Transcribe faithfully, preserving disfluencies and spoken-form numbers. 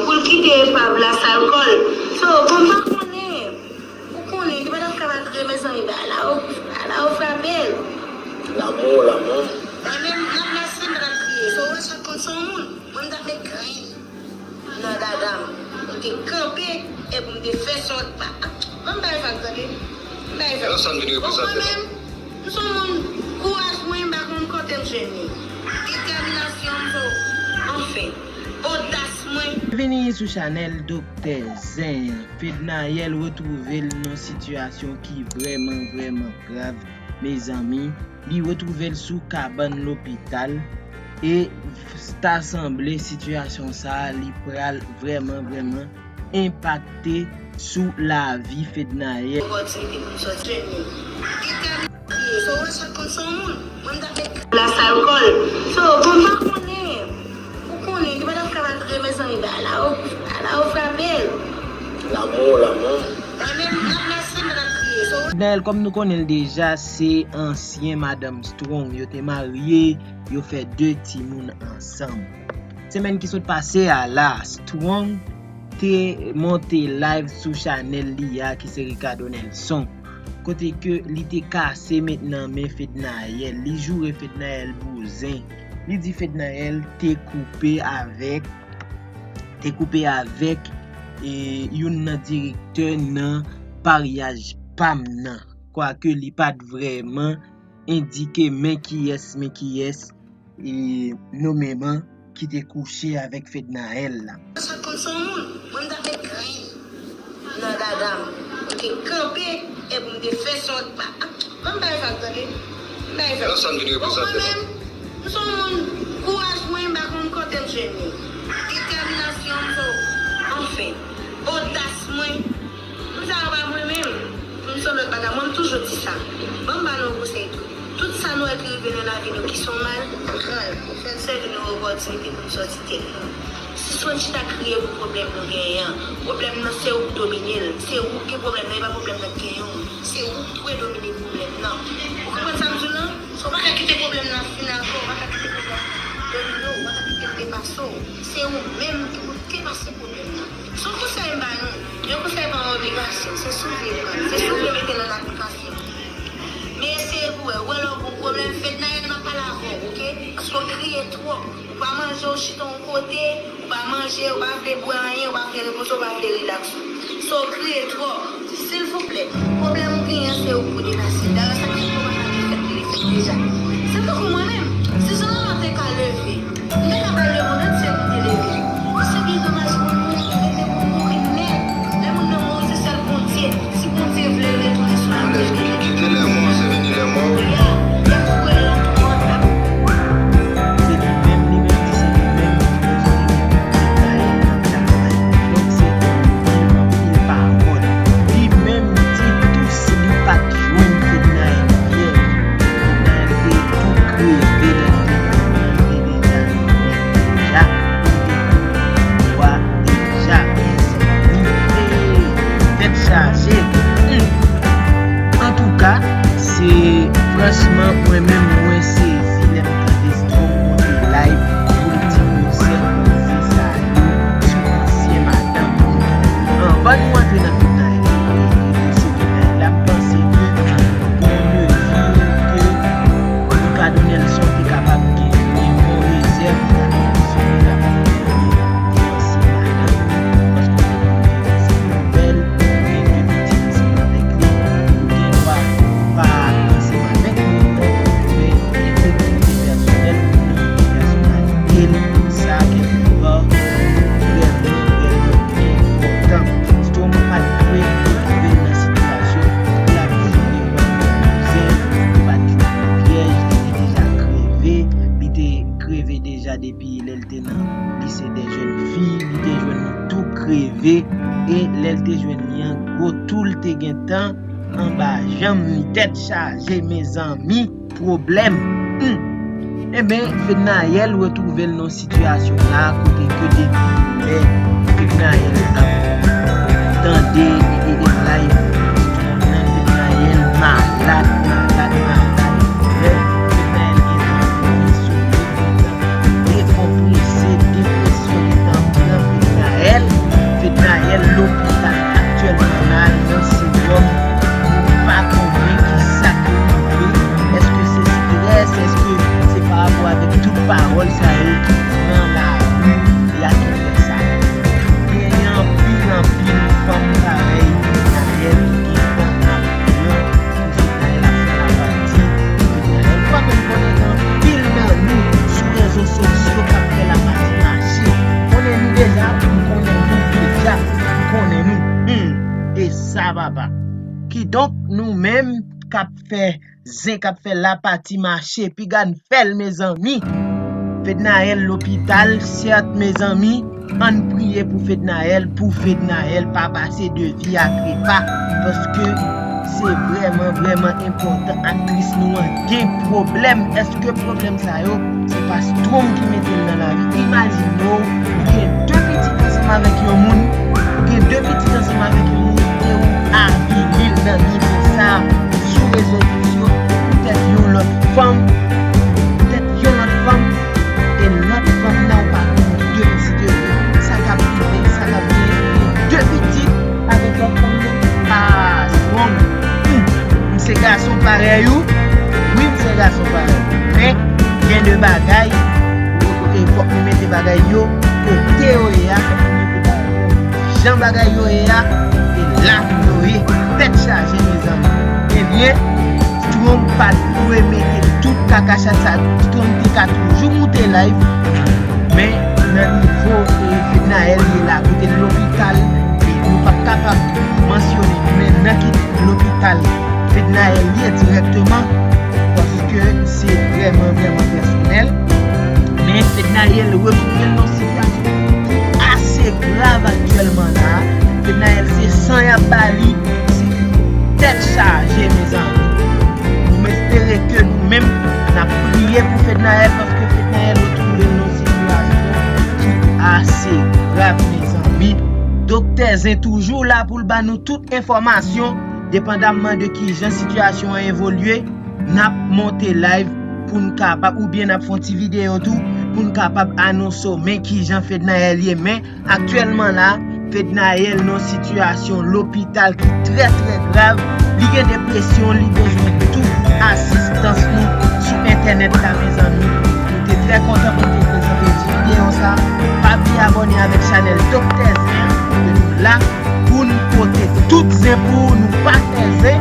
Pou l kite epav la, sa l kò l. So, bon, m pa konnen. Ou konnen, li pa t ap kapab kriye, mezanmi, bagay la, o, bagay la, o, frape l. Lanmou, lanmou. Mwen menm, m ap mèsi, m pa t ap kriye. So, ou wè sa konn se yon moun. Mwen, m t ap met grenn nan dada m. M te kanpe, epi m te fè sòt. Ban m bay vag, tande. M bay vag. Bon, mwen menm, m se yon moun, kouraj mwen, m pa konn kote m jwenn li. Detèminasyon m, so, anfen, odas mwen. Byenvini sou chanèl Doktè Zen. Fednaelle retwouve l nan sitiyasyon ki vrèman, vrèman grav, mezanmi. Li retwouve l sou kabann lopital e ta sanble sitiyasyon sa a, li pral vrèman, vrèman enpakte sou lavi Fednaelle. Opòtinite pou m sòti jwenn li. Detèminasyon, so, ou wè sa konn se yon moun. Mwen, m t ap met la sa l kò l. So, bon, m pa konnen. Ou konnen, li pa t ap kapab kriye, mezanmi, bagay la, o, bagay la, o, frape l. Lanmou, lanmou. Mwen menm, m ap mèsi, m pa t ap kriye. So, Fednaelle, kòm nou konnen l deja, se ansyen madanm Strong. Yo te marye, yo fè de timoun ansanm. Semèn ki sot pase a la, Strong te monte live sou chanèl li a, ki se Ricardo Nelson, kote ke li te kase met nan men Fednaelle. Li joure Fednaelle bouzen. Li di Fednaelle te koupe avèk, te koupe avèk, e, youn nan direktè nan paryaj pa m nan. Kwake li pa t vrèman endike men kiyès, men kiyès, e, nomeman ki te kouche avèk Fednaelle la. Sa konn se yon moun, mwen, m t ap met grenn nan dada m. M te kanpe, epi m te fè sòt. Ban m bay vag, tande. M bay vag. Bon, mwen menm, m se yon moun, kouraj mwen, m pa konn kote m jwenn li. Detèminasyon m, so, anfen, odas mwen. Moun sa yo pa mwen menm. Moun se lòt bagay. Mwen, m toujou di sa. Ban m ba nou yon konsèy tou. Tout sa nou wè ki rive nan lavi nou ki se yon mal, pran l. Fè l sèvi nou yon opòtinite pou nou sòti tèt nou. Sispann chita kriye pou pwoblèm nou genyen an. Pwoblèm nan, se ou k domine l. Se ou k gen pwoblèm nan, e pa pwoblèm nan k genyen w. Se ou k dwe domine pwoblèm nan. Ou konprann sa m di w lan? So, ou pa ka kite pwoblèm nan fin avè w, ou pa ka kite pwoblèm nan domine w, ou pa ka kite l depase w. Se ou menm ki pou depase pwoblèm nan. Se yon konsèy m ba nou. Yon konsèy pa yon obligasyon. Se si w vle pran l. Se si w vle mete l an aplikasyon. Men eseye pou w wè. Ou wè lè w gon pwoblèm, Fednaelle, m ap pale avè w, oke? Paske w kriye twòp. Ou pa manje, w chita yon kote, ou pa manje, ou pa vle bwè anyen, ou pa vle repoze, ou pa vle rilaks ou. So, w kriye twòp. Silvouplè, pwoblèm ou genyen an, se ou k pou depase l. Dayè, sa ki fè w pa ka vin fèt li, li fèt deja. Se tankou mwen menm, si Jean Laurent te ka leve, m te ka ba l lemonn antye pou m te leve. Se byen domaj, moun mouri, rete moun mouri nèt. Lè moun nan mouri, se sèl Bondye. Si Bondye vle retounen sou la tè. Kite les morts, c'est venu les morts. Se li menm, li menm di se li menm ki poze te gen pou Fednaelle nan travay. Donk se anpil, anpil pawòl. Li menm di tou si li pa t jwenn Fednaelle yè, Fednaelle te tou kreve lè l te nan men l, te deja nan men l deja, li te tou bwa deja, mezanmi. Hey, tèt chaje. Hmm. Antouka, se franchman mwen menm mwen sezi lè m tande Strong monte live pou l di gwo sèl koze sa yo sou ansyen madanm li. Anvan nou antre nan Fednaelle, e, e, dosye Fednaelle la, m panse ke gon mezi ke Ricardo Nelson te kapab genyen, gon rezèv Ricardo Nelson te kapab genyen pou ansyen madanm li. Paske ou konnen se yon bèl, ou gen de pitit ansanm avèk li, ou gen dwa pa ansanm avèk li, men entegrite pèsonèl ou nan vi pèsonalite l, sa kèlkepa vrèman, vrèman enpòtan. Strong pa t dwe retwouve l nan sitiyasyon pou l ap joure kòm yon bouzen, li pa t jwenn maryaj, li te deja kreve, li te kreve deja depi lè l te nan lise dè jèn fi, li te jwenn li tou kreve, e lè l te jwenn li an, gwo tou l te gentan anba janm li. Tèt chaje, mezanmi, pwoblèm. Hmm. Enben, Fednaelle retwouve l nan sitiyasyon la, kote ke depi lè Fednaelle ap tande e, e, e live Strong nan, Fednaelle malad, malad, malad. Lè Fednaelle gentan fini sou li, gentan dekonprese, depresyon gentan pran Fednaelle. papa. Kidonk, nou menm k ap fè zen, k ap fè lapati mache, piga n fè l, mezanmi. Fednaelle lopital, sèt, mezanmi, ann priye pou Fednaelle, pou Fednaelle pa pase de vi a trepa, paske se vrèman, vrèman enpòtan. Aktris nou an gen pwoblèm. Èske pwoblèm sa yo, se pa Strong ki mete l nan lavi? Imajine w, ou gen de pitit ansanm avèk yon moun, ou gen de pitit ansanm avèk yon moun, e ou avili l nan nivo sa, sou rezo sosyo, poutèt yon lòt fanm, poutèt yon lòt fanm, e lòt fanm nan ou pa konn de pitit yo ye. Sa k ap rive, sa k ap genyen, de pitit avèk lòt fanm nan. Ah, Strong. Hmm. M se gason parèy ou. Wi, m se gason parèy ou. Men, gen de bagay, e fòk nou mete bagay yo kote yo ye a, fòk nou mete bagay yo jan bagay yo ye a, e la pou yo ye. Tèt chaje, mezanmi. Ebyen, Strong pa t dwe mete tout kakachat sa. Strong te ka toujou moute live, men nan nivo, e, Fednaelle ye la, kote l lopital, e nou p ap kapab mansyone, men nan ki lopital Fednaelle ye dirèkteman, paske se vrèman, vrèman pèsonèl. Men Fednaelle retwouve l nan sitiyasyon ki ase grav aktyèlman la. Fednaelle se san y ap ba li, se tèt chaje, mezanmi. M espere ke nou menm, n ap priye pou Fednaelle, paske Fednaelle retwouve l nan sitiyasyon ki ase grav, mezanmi. Doktè Zen toujou la pou l ba nou tout enfòmasyon, depandamman de kijan sitiyasyon an evolye. N ap monte live pou n kapab, oubyen n ap fè yon ti videyo tou, pou n kapab anonse w men kijan Fednaelle ye. Men aktyèlman la, Fednaelle nan sitiyasyon lopital ki trè, trè grav. Li gen depresyon, li bezwen tout asistans nou sou entènèt la, mezanmi. Nou te trè kontan pou n te prezante ti videyo sa. Pa bliye abòne avèk chanèl Doktè Zen, ke nou la pou n pote tout zen pou ou. Nou pa fè zen,